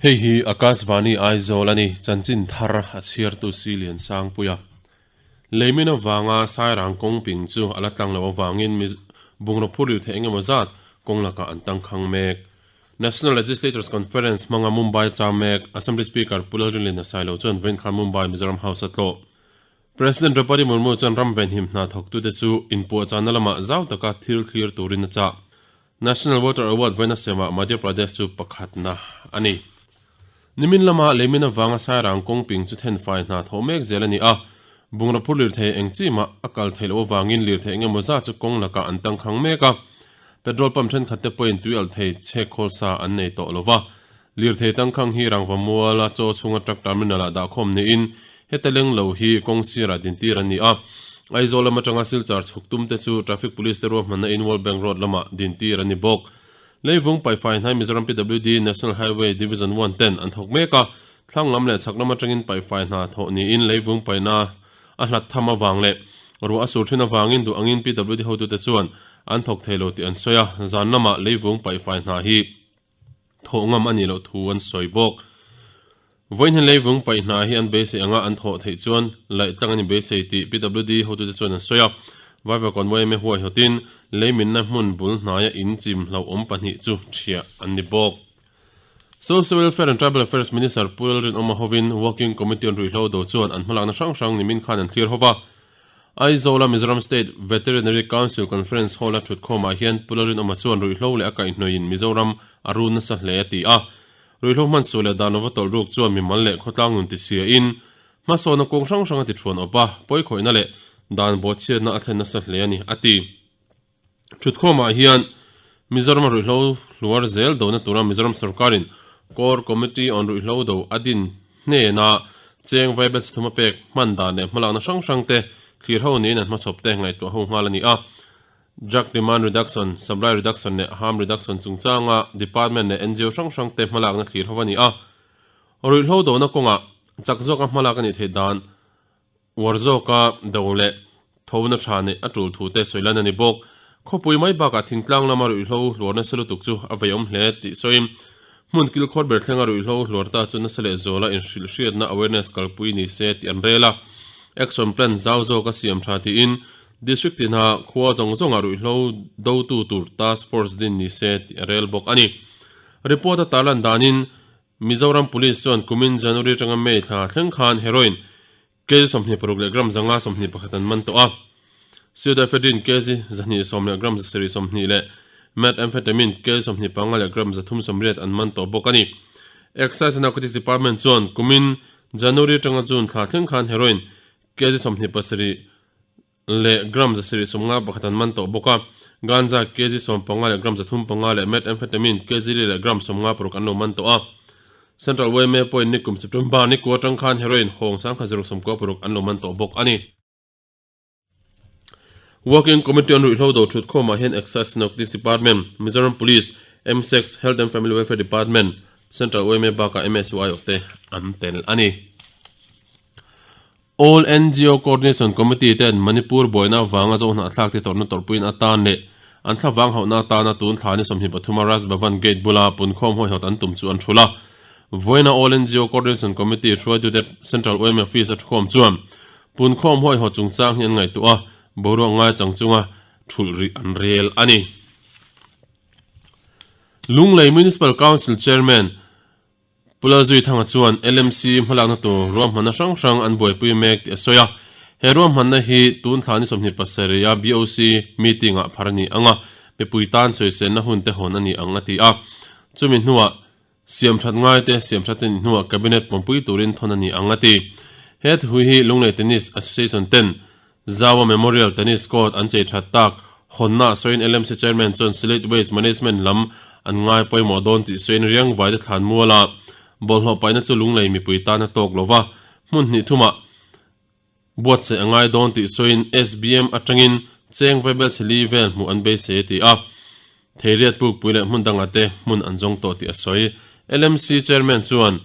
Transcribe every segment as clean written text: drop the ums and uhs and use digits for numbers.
Hei hi Akashvani Aizawl a ni, chanchin thar a chhiartu si Liansangpuia. Leimin avanga Sairang kawng ping chu a la tlang loh avangin bungraw phur lir theih engemaw zat kawng lakah an tangkhang mek. National Legislators Conference hmanga Mumbai cham mek Assembly Speaker Pu Lalrinlina Sailo chuan vawiin khan Mumbai Mizoram House a tlawh. President Draupadi Murmu chuan ram venhim hna thawktute chu inpuahchahna lamah zau taka thil thlir turin a chah. National Water Award vawiin a semah Madhya Pradesh chu pakhatna a ni. Nimin lama leimin avanga Sairang kawng ping chu thenfai hna thawh mek zel a ni a, bungraw phur lirthei eng chi mah a kal theih loh avangin lirthei eng emaw zat chu kawng lakah an tangkhang mek a. Petrol pump thenkhat te pawhin tui alh thei chhek khawl sa an nei tawh lo va. Lirthei tangkhang hi rangva muala chaw chhunga truck terminal ah dahkhawm niin heta leng lo hi kawng sirah dintir an ni a. Aizawl lam atanga Silchar chhuk tum te chu Traffic Police te ruahmanna in World Bank Road lamah dintir an ni bawk. Leivung paihfai hnai Mizoram PWD National Highway Division One ten an thawk mek a, thlang lam leh chhak lam atangin paihfai hna thawh niin leivung paihna a hlat tham avang leh ruah a sur thin avangin duh angin PWD hotute chuan an thawk thei lo tih an sawi a, zan lamah leivung paihfai hna hi thawh ngam a nih loh thu an sawi bawk. Vawiin hian leivung paih hna hi an beisei anga an thawh theih chuan laih tlang an inbeisei tih PWD hotute chuan an sawi a. Vaivakawn yma huaihawtin leiminna hmun bul hnaia in chim hlauhawm pahnih chu thiah an ni bawk. Social Welfare and Tribal Affairs Minister Pu Lalrinawma hovin Working Committee on Ruihhlo do chuan an hmalakna hrang hrang nimin khan an thlir hova. Aizawla Mizoram State Veterinary Council Conference Hall-a thutkhawmah hian Pu Lalrinawma chuan ruihhlo leh a kaihhnawih-in Mizoram a run nasa hle a ti a. Ruihhlo hman suh leh dan lova tawlh ruk chuan mimal leh khawtlang nun tichhia in hmasawnna kawng hrang hrang a ti thuan awp a, pawikhawihna leh dan bawhchhiatna a thlen nasa hle a ni, a ti. Thutkhawmah hian Mizoram a ruihhlo hluar zel dona tura Mizoram sorkarin Core Committee on Ruihhlo do a din hnena cheng vaibel chhum a pek hman dan leh hmalakna hrang hrang te thlir ho niin an hmachhawp te ngaihtuah ho nghal a ni a. Drug Demand Reduction, Supply Reduction leh Harm Reduction chungchanga Department leh ngo hrang hrang te hmalakna thlir ho a ni a. Ruihhlo dona kawngah chak zawka hmalak a nih theih dan uar zawka do leh thona tha neih a tul thu te sawi lan a ni bawk. Khawpui mai bakah thingtlang lama ruihhlo hluar nasa lutuk chu a veiawm hle tih sawiin hmun kilkhawr ber thlenga ruihhlo hluar ta chu nasa leh zuala inhrilhhriatna awareness kalpui ni se tih an rel a. Action plan zau zawka siam tha tiin District tinah khua zawng zawngah ruihhlo dotu tur task force din ni se tih a rel bawk a ni. Report a tarlan danin Mizoram Police chuan kumin January atanga May thla thleng khan heroin kg 26 leh gram 5 21 an man tawh a. Pseudoephedrine kg 210 leh gram 720 leh methamphetamine kg 25 leh gram 380 an man tawh bawk a ni. Excise and Narcotics Department chuan kumin January atanga June thla thleng khan heroin kg 27 leh gram 751 an man tawh bawk a, ganja kg 15 leh gram 35 leh methamphetamine kg li leh gram 56 an lo man tawh a. Central yma pawhin nikum September ni kua atang khan heroin hawng 1096 an lo man tawh bawk a ni. Working Committee on Ruihhlo Do Thutkhawmah hian Excise and Narcotics Department, Mizoram Police, MSEC, Health and Family Welfare Department, Central yma bakah MSU aiawhte an tel a ni. All ngo Coordination Committee ten Manipur buaina avanga zohnahthlak te tawrhna tawrhpuiin atan leh an thlavang hauhna atana tun thla ni 23 a Raj Bhavan Gate bula punkhawm hawihawt an tum chu an thul a. Vawiina All ngo Coordination Committee hruaitute Central yma Office a thukhawm chuan punkhawm hawihawt chungchang hi an ngaihtuah a, boruak ngai chang chunga thulh rih an rel a ni. Lunglei Municipal Council Chairman Pu Lalzuithanga chuan LMC hmalakna tur ruahmanna hrang hrang an buaipui mek tih a sawi a, he ruahmanna hi tun thla ni 27 a BOC meeting ah phar a ni ang a, mipui tan sawiselna hun te hawn a ni ang a ti a. Chumi hnuah siamthat ngaite siamthat a nih hnuah Cabinet pawmpui turin thawn a ni ang a ti. He thu hi Lunglei Tennis Association ten Zaua Memorial Tennis Court an chei that tak hawnna sawiin LMC Chairman chuan Solid Waste Management lam an ngai pawimawh dawn tih sawiin riangvaite thlan muala bawlhhlawh paihna chu lunglei mipui tan a tawk lo va, hmun hnih thumah buatsaih a ngai dawn tih sawiin SBM atangin cheng vaibel chheli vel hmuh an beisei a ti a. Theiriat pukpui leh hmun dangah te hmun an zawng tawh tih a sawi. LMC Chairman chuan.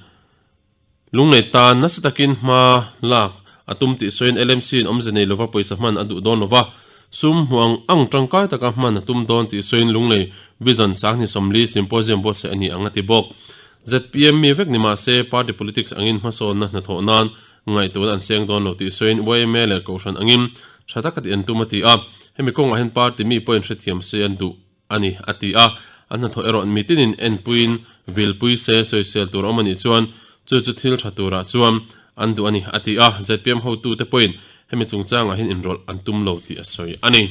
Lunglei tan nasa takin hma lak a tum tih sawiin LMC in awmze nei lova pawisa hman a duh dawn lova, sum hmuh ang ang tangkai taka hman a tum dawn tih sawiin Lunglei Vision 2040 Symposium buatsaih a ni ang a ti bawk. Zpm mi vek ni mah se party politics angin hmasawnna hnathawh nan ngaihtuahna an seng dawn lo tih sawiin yma leh Kohhran angin tha taka tih an tum a ti a. Hemi kawngah hian party mi pawhin hrethiam se an duh a ni a ti a. An hnathawh erawh mitinin enpuiin vilpui se sawisel tur a awm a nih chuan chu chu thil tha turah chuan an duh a ni a ti a. Zpm hotute pawhin hemi chungchangah hian inrawlh an tum lo tih a sawi a ni.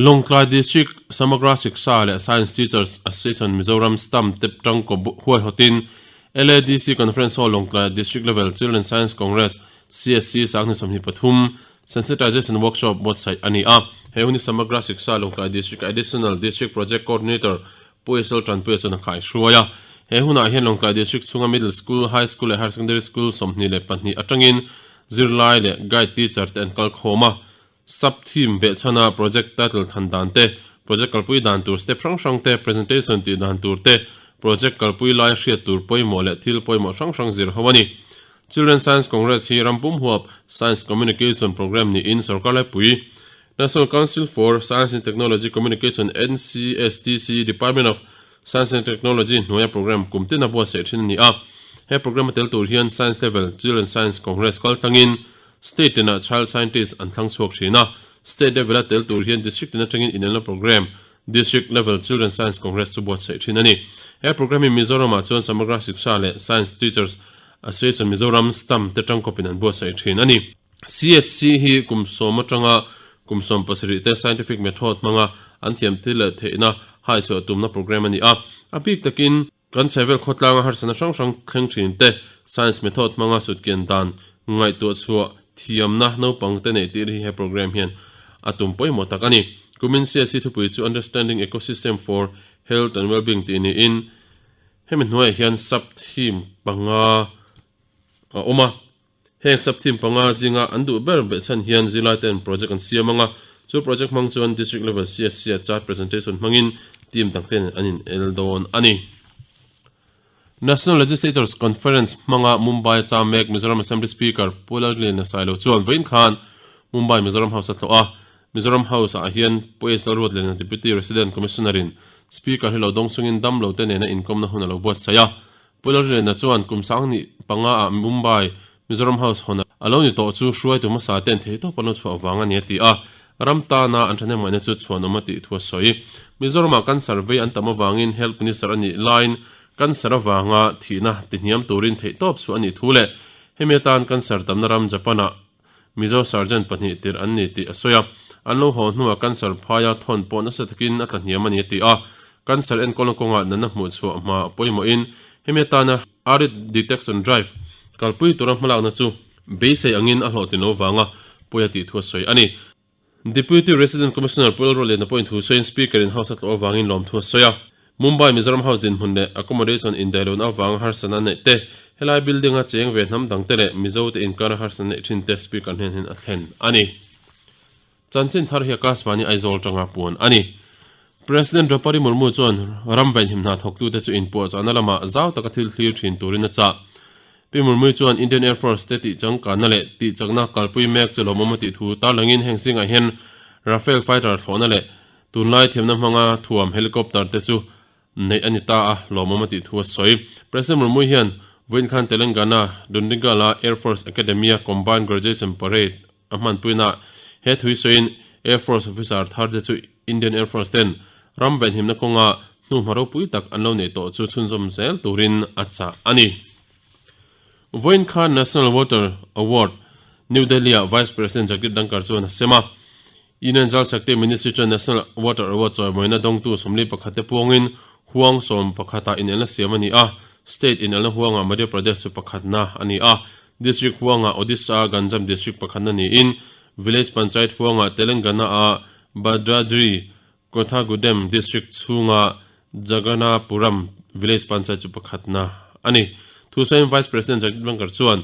Lawngtlai District Samagra Shiksha leh Science Teachers Association Mizoram Stamp te tangkaw huaihawtin LADC Conference Hall Lawngtlai District Level Children Science Congress, CSC, 2023 Sensitization Workshop buatsaih a ni a. He hun hi Samagra Shiksha Lawngtlai District Additional District Project Coordinator Pu Esel Tanpuia chuan a kaihruai a. He hunah hian Lawngtlai District chhunga Middle School, High School leh Higher Secondary School 22 atangin zirlai leh Guide Teacher te an kalkhawm a. Sub theme behchhana project title than dan te, project kalpui dan tur step hrang hrang te, presentation tih dan tur te, project kalpui lai hriat tur pawimawh leh thil pawimawh hrang hrang zir ho a ni. Children Science Congress hi ram pum huap Science Communication Programme niin sorkar laipui National Council for Science and Technology Communication, NCSTC, Department of Science and Technology hnuaia programme kum tin a buatsaih thin a ni a. He programme a tel tur hian Science Level Children Science Congress kaltlangin State tinah Child Scientist an thlang chhuak thin a. State level a tel tur hian District tin atangin inelna programme District Level Children Science Congress chu buatsaih thin a ni. He programme hi Mizoramah chuan Samagra Shiksha leh Science Teachers Association Mizoram, STAM, te tangkawpin an buatsaih thin a ni. CSC hi kum sawm atanga kum 17 te scientific method hmanga an thiam thil leh theihna haihchhuah tumna programme a ni a. A bik takin kan chhehvel khawtlanga harsatna hrang hrang thleng thin te science method hmanga sutkian dan ngaihtuah chhuah thiamna naupang te neih tir hi he programme hian a tum pawimawh tak a ni. Kumin CSC thupui chu Understanding Ecosystem for Health and Wellbeing tih niin hemi hnuaiah hian sub-theme panga a awm a. Heng sub-theme panga zinga an duh ber behchhan hian zirlai ten project an siam ang a, chu project hmang chuan District Level CSC a chart presentation hmangin team dang ten an in el dawn a ni. National Legislators Conference hmanga Mumbai a cham mek Mizoram Assembly Speaker Pu Lalrinliana Sailo chuan vawiin khan Mumbai Mizoram House a tlawh a, Mizoram House ah hian Pu Esel Ruatliana Deputy Resident Commissioner in Speaker hi lo dawng chungin damlo te nena inkawmna hun a lo buatsaih a, Pu Lalriana chuan kum 10 panga ah Mumbai Mizoram House hawn a lo ni tawh chu hruaitu hmasa ten theihtawp an lo chhuah vang a ni a ti a, ram tana an thahnemngaihna chu chhuanawm a tih thu a sawi. Mizoramah cancer vei an tam avangin Health Minister a nih laiin cancer avanga thihna tihniam turin theihtawp chhuah a nih thu leh hemi atan cancer tamna ram Japan-ah Mizo Sergeant pahnih tirh an ni tih a sawi a, an lo haw hnuah cancer phaia thawn pawh nasa takin a tla hniam a ni a ti a. Cancer enkawlna kawngah natna hmuh chhuah hma pawimawhin hemi atana Early Detection Drive kalpui tura hmalakna chu beisei angin a hlawhtlin lo vanga pawi a tih thu a sawi a ni. Deputy Resident Commissioner Pu Lalrualiana pawhin thu sawiin Speaker in House a tlawh avangin lawmthu a sawi a. Mumbai Mizoram House dinhmun leh accommodation indaihlohna avanga harsatna neih te, helai building a cheng ve hnam dangte leh Mizo te inkara harsatna neih thin te Speaker hnen hian a thlen a ni. Chanchin thar hi Akashvani Aizawl tanga puan a ni. President Draupadi Murmu chuan ram vainhim hna thawktute chu inpuahchahna lamah zau taka thil thlir thin turin a chah. Pi Murmu chuan Indian Air Force te tihchangkanna leh tihchakna kalpui mek chu lawmawm a tih thu tarlangin heng zingah hian Rafale fighter thlawhna leh tunlai thiamna hmanga thuam helicopter te chu neih a ni ta a, lawmawm a tih thu a sawi. President Murmu hian vawiin khan Telangana Dundigal-a Air Force Academy-a Combined Graduation Parade a hmanpuinaah he thui sawiin Air Force officer thar te chu Indian Air Force ten ram venhimna kawnga hnuhma ropui tak an lo neih tawh chu chhunzawm zel turin a chah a ni. Vawiin khan National Water Award New Delhi-ah Vice President Jagdeep Dhankhar chuan a sem a. Union Jal Shakti Ministry chuan National Water Award chawimawina dawngtu 41 te puangin huang 11 ah inelna siam a ni a, state inelna huangah Madhya Pradesh chu pakhatna a ni a. District huangah Odisha Ganjam District pakhatna niin Village Panchayat huangah Telangana-a Bhadradri Kothagudem District chhunga Jagannapuram Village Panchayat chu pakhatna a ni. Thusawiin Vice President Jagdeep Dhankhar chuan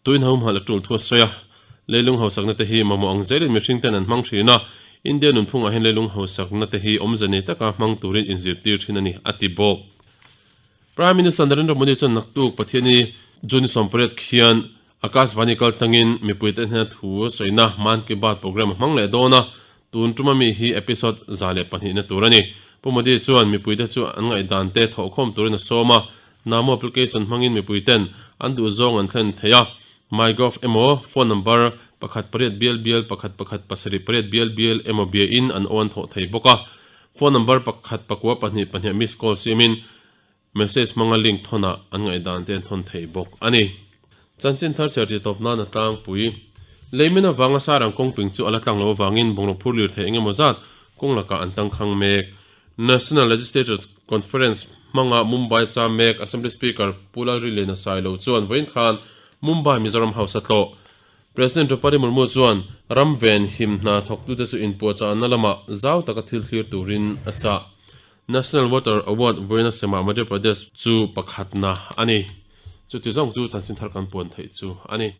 tuin humhalh a tul thu a sawi a, leilung hausakna te hi mamawh ang zelin mihring ten an hmang thin a, India nunphungah hian leilung hausakna te hi awmze nei taka hmang turin inzirtir thin a ni, a ti bawk. Prime Minister Narendra Modi chuan naktuk Pathiani June 18 khian Akashvani kaltlangin mipuite hnena thu sawina Mann Ki Baat programme a hmang leh dawn a, tun tuma mi hi episode 102 na tur a ni. Pu Modi chuan mipuite chu an ngaihdante thawhkhawm turin a sawm a, Namo application hmangin mipuiten an duhzawng an thlen thei a, MyGov emaw phone number pakhat pariat bial bial pakhat pakhat pasarih pariat bial bial emaw biain an aw an thawh thei bawk a. Phone number pakhat pakua pahnih pahnih miss call siamin message hmanga link thawnah an ngaihdan te an thawn thei bawk a ni. Chanchin thar chhiar tih tawp nan a tlangpui. Leimin avanga Sairang kawngping chu a la tlang lo avangin bungraw phur lir thei eng emaw zat kawng lakah an tangkhang mek. National Legislatures Conference hmanga Mumbai cham mek Assembly Speaker Pu Lalrilena Sailo chuan vawiin khan Mumbai Mizoram House a tlawh. President Draupadi Murmu chuan ram ven him hna thawktute chu inpuahchahna lamah zau taka thil thlir turin a chah. National Water Award vawiina semah Madhya Pradesh chu pakhatna a ni. Chuti zawng chu chanchin thar kan puan theih chu a ni.